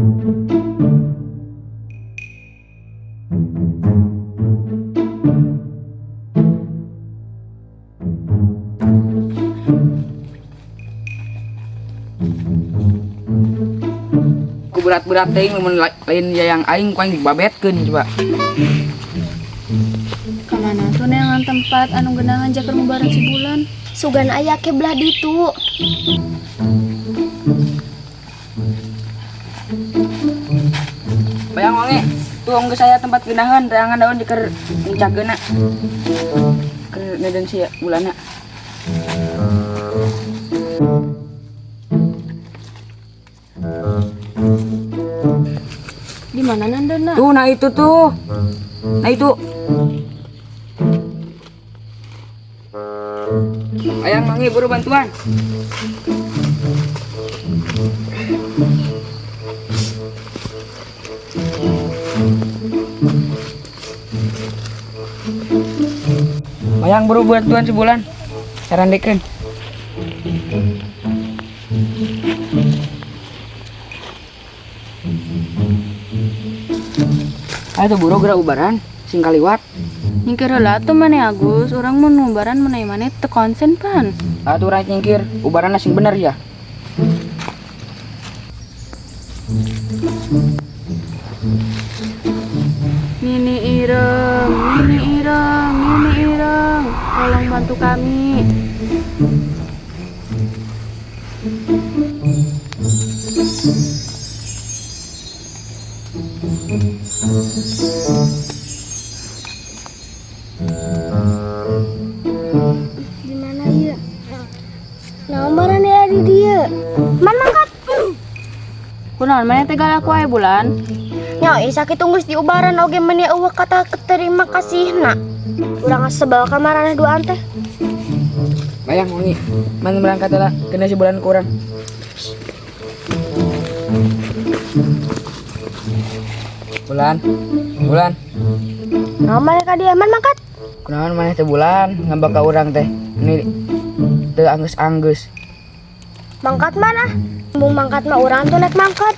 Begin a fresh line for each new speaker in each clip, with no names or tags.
Ku berat-berat teuing lamun lain yayang aing ku aing dibabetkeun coba.
Kamana tuh neangan tempat anu genangan jakar ngubaran si Bulan?
Sugan aya ke belah ditu.
Bayang wangi, tuh geus aya tempat geunaheun, reangan daun diker ngicakeunna. Keur ngedeun si Bulanna.
Di mana nandana?
Tuh, nah itu tuh. Nah itu. Ayang Mangi buru bantuan. Ayang buru bantuan sebulan. Sarandekeun. Ayo tuh buru geura ubaran, sing kaliwat.
Nyingkir heula atuh maneh Agus, urang mun ngubaran mun maneh teu konsen pan.
Atuh urang nyingkir, ubaranna sing bener ya.
Nini Ireng, Nini Ireng, Nini Ireng, tolong bantu kami.
Di mana ieu? Naon baran aya di dieu? Man mangkat.
Kunaon maneh teh galak wae Bulan?
Nya ieu sakitu geus diubaran oge meni eueuh kata terima kasihna. Urang sebel ka maraneh duaan teh.
Bayang wangi, mana berangkat lah, kena sebulan kurang. Bulan, Bulan.
Naon maneh ka dieu man mangkat?
Kunaon maneh teh Bulan, ngambek ka urang teh. Ini teu anggeus-anggeus.
Mangkat mana? Mun mangkat mah urang tuh naik mangkat.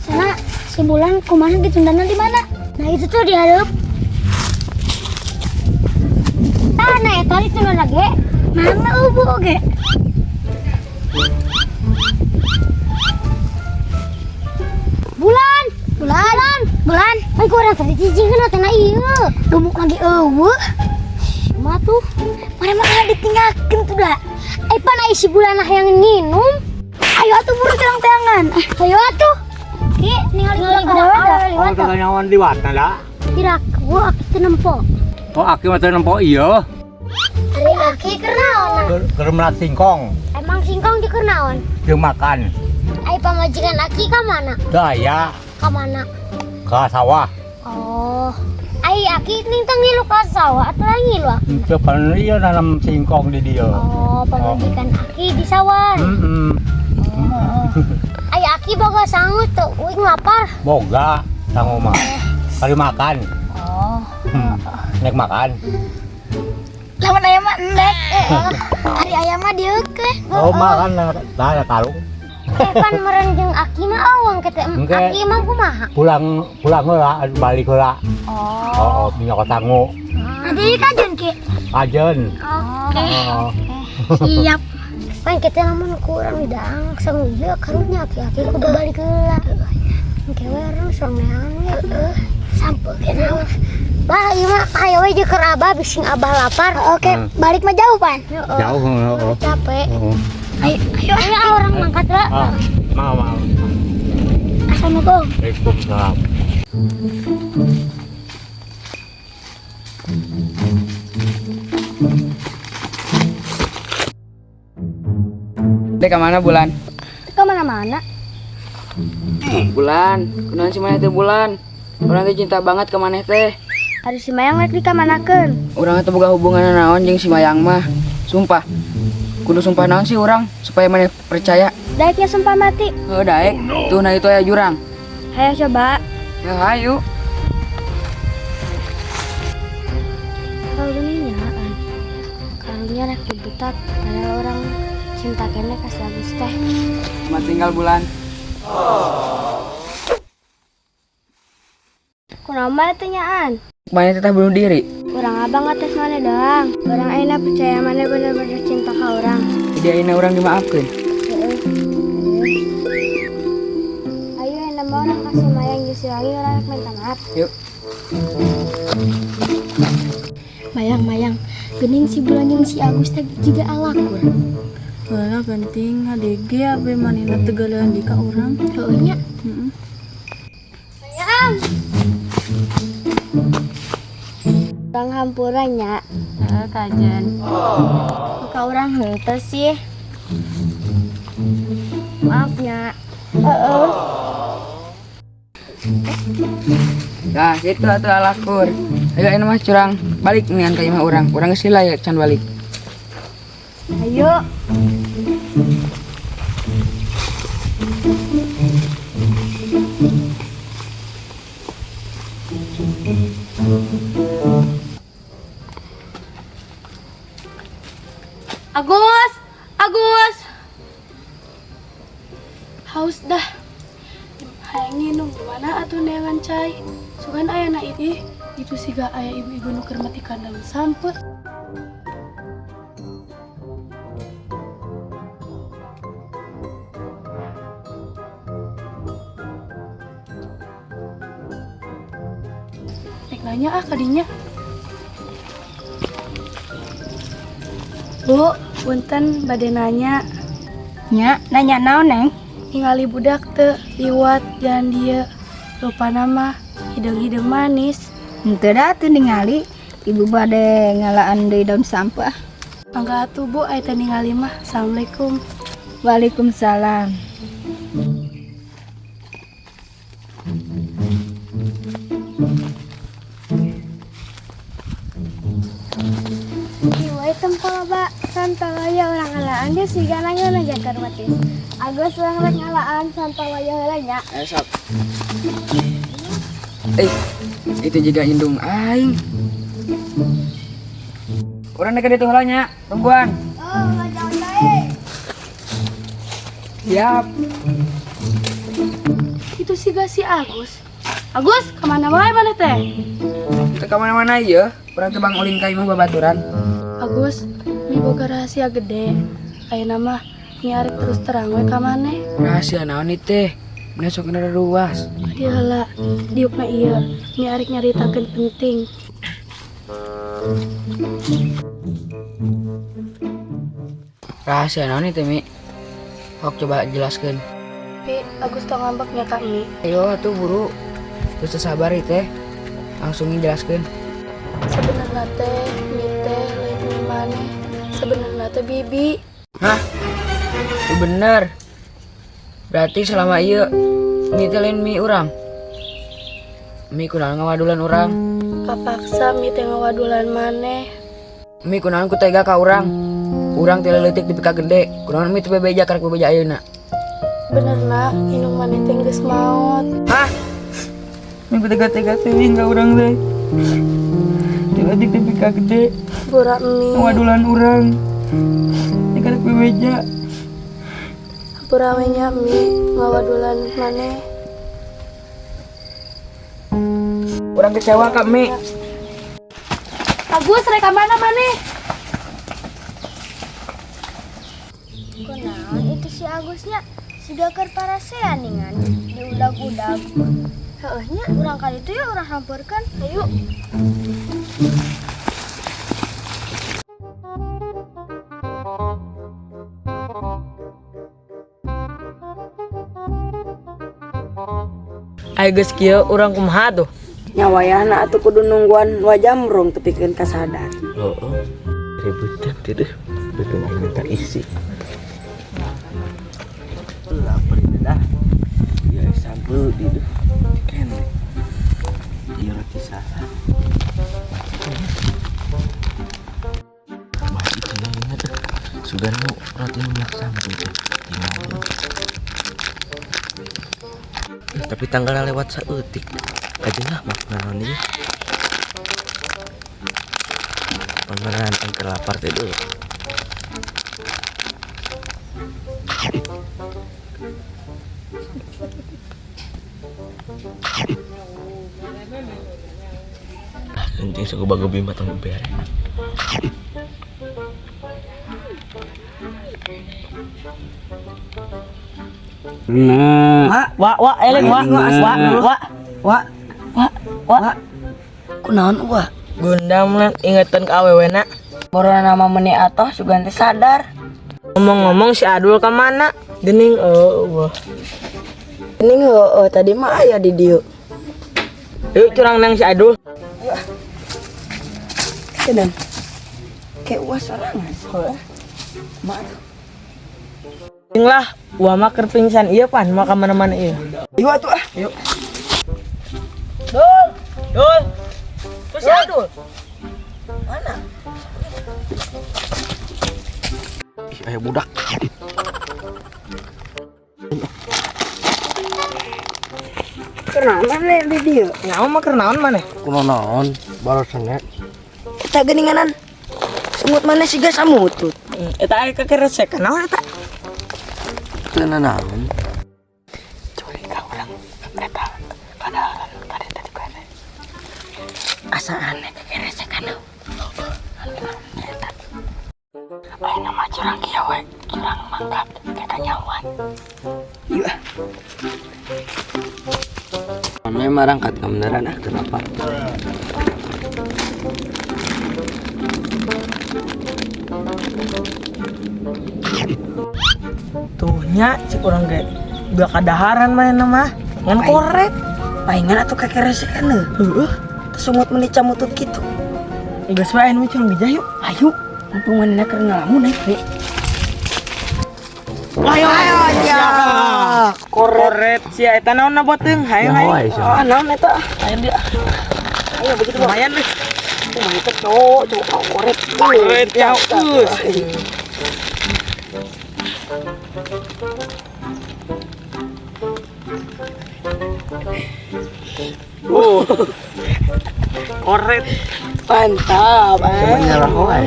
Sana si Bulan kumaha ditundana di mana? Nah itu tuh dihareup. Tah nah eta ditundana ge. Mana ubu oge? Bulan, Bulan, Bulan. Ai ku urang tadi cicingkeun teh na ieu. Dumuk lagi eueuh. Mah tuh. Mana mah ditinggalkeun tuh da. Ai pan ai si Bulan yang nginum. Ayo atuh buru terang-terangan. Ayo atuh. Ki, ningali budak awewe liwat.
Oh, teu nyawan liwat na da.
Tidak, gua aki teu nempo.
Oh, aki mah teu nempo ieu.
Ari aki keur naon?
Keur melak singkong.
Emang singkong di keur naon?
Jeung makan.
Ai pamajikan aki ka mana?
Teu aya.
Ka mana?
Ka sawah.
Oh. Ai aki ning teu ngilu ka sawah atuh ngilu aki?
Teu pan ieu nanam singkong di dieu.
Oh, pamajikan aki di sawah.
Heeh.
Oh. Ai aki boga sangu teu uing lapar.
Boga sangu mah. Kali makan.
Oh.
Nek makan.
Lamun aya mah endek. Ari aya mah dieukeun.
Oh, makan nah kalung.
Pan meureun jeung aki mah awang kitu. Aki mah kumaha?
Pulang pulang heula, balik heula.
Oh.
Oh, minyak sangu.
Jadi kajen ki?
Kajen.
Oke.
Oh.
Siap. Pan kita lamun kurang didang sangu ieu karunya aki aki kudu balik heula. Engke we urang sorang neangan we. Heeh. Sampe ge naon. Bah, ieu mah aya we jeung keur abah bising abah lapar. Oke, balik mah jauh pan.
Jauh, heeh.
Capek.
Heeh.
Ayo, ayo, ayo orang mangkat lah.
Ah, mau, mau.
Assalamualaikum.
Waalaikumsalam.
Dek ke mana Bulan?
Ke mana-mana.
Bulan, kunaon si maneh teh Bulan? Urang teh cinta banget ke maneh teh.
Ari si Mayang rek dikamanakeun?
Urang teh boga hubungan naon jeung si Mayang mah. Sumpah. Kudu sumpah naon sih urang supaya maneh percaya.
Daeknya sumpah mati.
Heuh daek. Tuh nah itu aya jurang.
Hayo coba.
Ya hayu.
Kalau ini nyaan. Karunya rek dibutat padahal urang cinta keneh ka si Agus teh.
Selamat tinggal, Bulan.
Kunaon teh nyaan?
Mana teteh bunuh diri?
Urang abang atas maneh doang. Urang ayeuna percaya maneh bener-bener cinta ka urang.
Jadi ayeuna urang dimaafkeun.
Heeh. Ayo ayeuna mah urang ka si Mayang jeung si Wangi, urang rek minta maaf.
Yuk.
Mayang-mayang, geuning si Bulan jeung si Agus teh jiga alakur.
Ulah penting HDG abe manehna teu galehan di ka urang.
Heueuh nya.
Heeh.
Mayang. Urang hampura nya.
Heeh, kajen.
Kok ka urang henteu sih? Maaf nya. Heeh.
Nah, gitu atuh alakur. Ayo ayeuna mah curang balik nian ka imah urang. Urang geus lila ya can balik.
Ayo.
Agus, Agus. Haus dah. Hayang nginum di mana atuh neangan cai? Sugan aya na ih, itu siga aya ibu-ibu nu keur matikan daun sampeu. Rek nanya ah kadinya. Bu, punten bade nanya.
Nya, nanya naon, Neng?
Ningali budak teu liwat jalan dieu. Rupana mah hideung-hideung manis.
Henteu da teu ningali. Ibu bade ngalaan deui daun sampeu.
Mangga atuh Bu, aya teh ningali mah. Assalamualaikum.
Waalaikumsalam.
Ieu we tempo loba santawaya urang ngalaan dia siga nanggeuna jakar matis. Agus urang rek ngalaan santawaya heula nya.
Ayo sok. Eh, itu juga indung aing. Urang deket itu heula nya, tungguan.
Oh, jauh bae.
Siap.
Itu siga si Agus. Agus, kemana wae maneh teh?
Teu ka mana-mana ieu, urang teh bang ulin ka imah babaturan.
Agus, mi boga rahasia gede. Ayeuna mah mi arek terus terang we ka maneh.
Rahasia naon ieu teh? Meni sok ruas.
Dieu heula, diukna ieu. Mi arek nyaritakeun penting.
Rahasia naon ieu teh, Mi? Hok coba jelaskeun.
Pi, Agus tong ngambek nya ka Mi.
Ayo atuh buru. Terus sabar ieu teh. Langsung jelaskeun.
Sebenarnya teh mi teh lain mi maneh. Sebenarnya teh bibi.
Hah? Itu bener. Berarti selama ieu mi teh lain mi urang. Mi kunaon ngawadulan urang?
Kapaksa mi teh ngawadulan maneh.
Mi kunaon ku tega ka urang? Urang teh leutik dipika gede. Kunaon mi teu bebeja karek bebeja ayeuna?
Benerna indung maneh teh geus maot.
Hah? Mi ku tega-tega teuing ka urang teh. Teh leutik dipika gede.
Bura mi.
Ngawadulan urang. Ini karek bebeja.
Hampura we nya mi ngawadulan maneh.
Urang kecewa ka Mi.
Agus rek ka mana maneh?
Kunaon itu si Agusnya siga keur parasean ningan diudag-udag. Heueuh nya urang ka ditu ya urang hampeurkeun. Hayu.
Ayo geus kieu urang kumaha tuh?
Nya wayahna atuh kudu nungguan wajamrong tepikeun kasadar.
Heeh. Ributan teh deh. Betul aing minta isi. Lapar ini dah. Ya sambel di deh. Ken. Iya roti salah. Wah, itu yang ingat. Sugan mau roti minyak sambel teh. Tinggal. Tapi tanggalna lewat saeutik. Ajeuna mah naon ieu? Panganan teh lapar teh dulu. Ah, kencing sagoba-gobi mah tong bere.
Nah,
Wa wa eleng wa wa wa wa wa wa.
Kunaon uah?
Gundam lan ingetan ke awewena.
Borona nama meni atoh sugan teh sadar.
Ngomong-ngomong si Adul ka mana? Gening eueuh.
Gening heueuh tadi mah aya di dieu.
Yuk curang nang si Adul.
Kedan. Kayak uah sorangan. Heueuh. Mak tuh.
Ting lah, wah mah keur pingsan ieu pan mah ka mana-mana ieu.
Yuk atuh ah.
Yuk. Dul, Dul. Terus si Adul.
Mana?
Ih, aya budak.
Kunaon maneh di dieu?
Nyawa mah keur naon maneh?
Kunaon naon? Barusan
Eta geuninganan. Sungut maneh siga samutut.
Eta aya kekeresekan naon eta?
Teu nanaon.
Curiga urang eta kadaharan tadi tadi kene. Asa aneh kekeresekan naon. Eta. Ayeuna mah curang kieu we, curang mangkat kakanyawan.
Yuk ah.
Mana marangkat ka beneran ah kenapa?
Tuh nya cik urang ge udah kadaharan manehna mah. Ngan korek.
Paingan atuh kekeresekan heuh.
Heueuh.
Sungut meni camutut kitu.
Geus we anu curang gejah yuk.
Ayo, mumpung manehna keur ngalamun eh.
Ayo ayo ya. Koret sia eta naonna boteung? Hayo hayo.
Ah, naon eta?
Ayo dia.
Ayo begitu
lumayan deh.
Kumaha teh cowok, cowok koret.
Koret ya us. Oh. Koret.
Mantap.
Cuman nyala wae.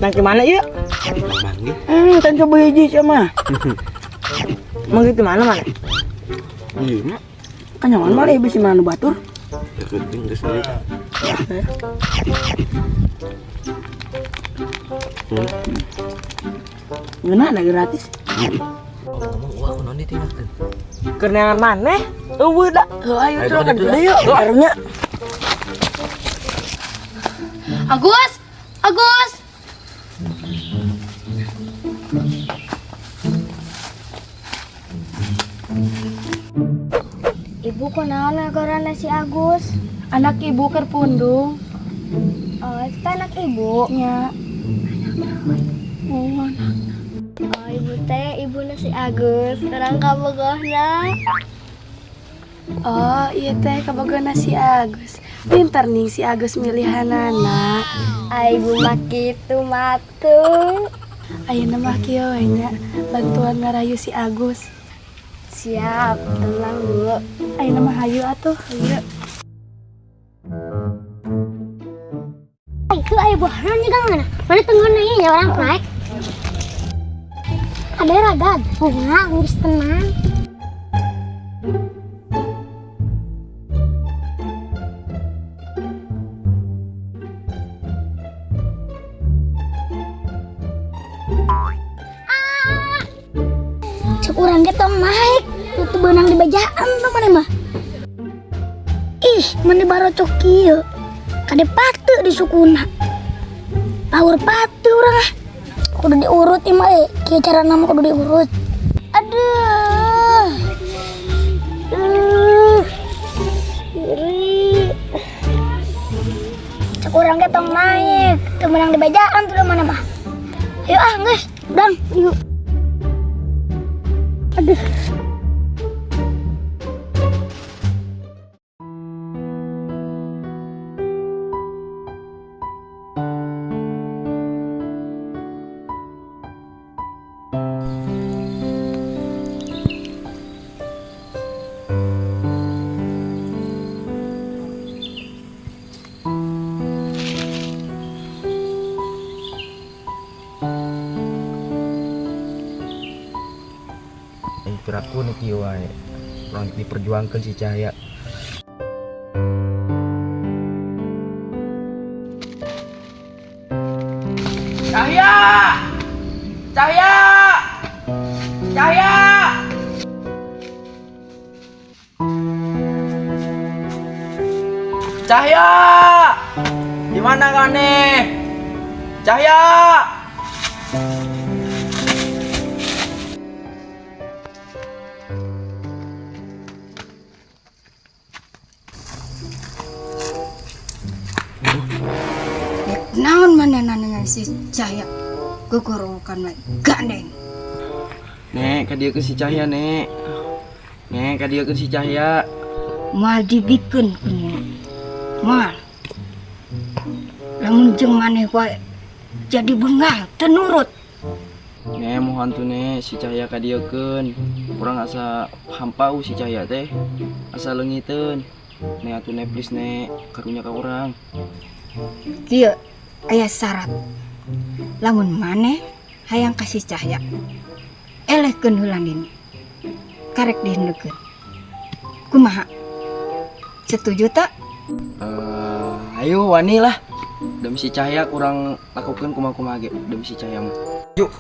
Nah, gimana yuk?
Manggih.
Kan coba hiji sia mah.
Manggih di mana mana?
Iya.
Kanyawan mah bisi mana nu batur.
Ya penting geus deui.
Ngeunah da gratis.
Ngomong uah kunaon ditinggalkeun?
Keur neangan maneh? Eueuh da.
Heuh ayo
Ayo,
terus
ka ditu
deui yuk. Karunya.
Agus, Agus.
Ibu kunaon ngagorana si Agus?
Anak ibu keur pundung.
Oh, itu anak ibu.
Nya. Oh, anak.
Oh, ibu teh ibuna si Agus. Orang kabogohna.
Oh, iya teh kabogohna si Agus. Pintar nih si Agus milihanana.
Ah, ibu mah kitu matu.
Ayeuna mah kieu we nya, bantuan ngarayu si Agus.
Siap, tenang Bu.
Ayeuna mah hayu atuh.
Hayu. Itu aya buahna nya gang mana? Mana tenggonna ieu nya orang naik. Ada ragad. Enggak, geus tenang. Cek urang ge tong naik, tuh beunang di bejaan tuh maneh mah. Ih, maneh barocok kieu. Kade pate di sukuna. Power pate urang ah. Kudu diurut ieu mah kieu carana mah kudu diurut. Aduh. Nyeri. Cek urang ge tong naik, teu meunang di bejaan tuh maneh mah. Ayo ah, geus, dang, yuk. Aduh.
Piraku nih kieu wae. Urang diperjuangkeun si Cahya.
Cahya! Cahya! Cahya! Cahya! Di mana maneh? Cahya!
Dek naon manehna dengan si Cahya. Gogorowokan wae gandeng.
Nek, kadieukeun si Cahya, Nek. Nek, kadieukeun si Cahya.
Moal dibikeun ku Nina. Moal. Lamun jeung maneh wae jadi bengal teu nurut.
Nek, mohon tuh Nek, si Cahya kadieukeun. Urang asa hampau si Cahya teh. Asa leungiteun. Nek atuh Nek, please Nek, karunya ka urang.
Kieu aya syarat. Lamun maneh hayang ka si Cahya, elehkeun heula Nini. Karek dihendeukeun. Kumaha? Setuju tak?
Eh, ayo wani lah. Demi si Cahya kurang lakukan kumaha-kumaha ge demi si Cahya mah. Yuk.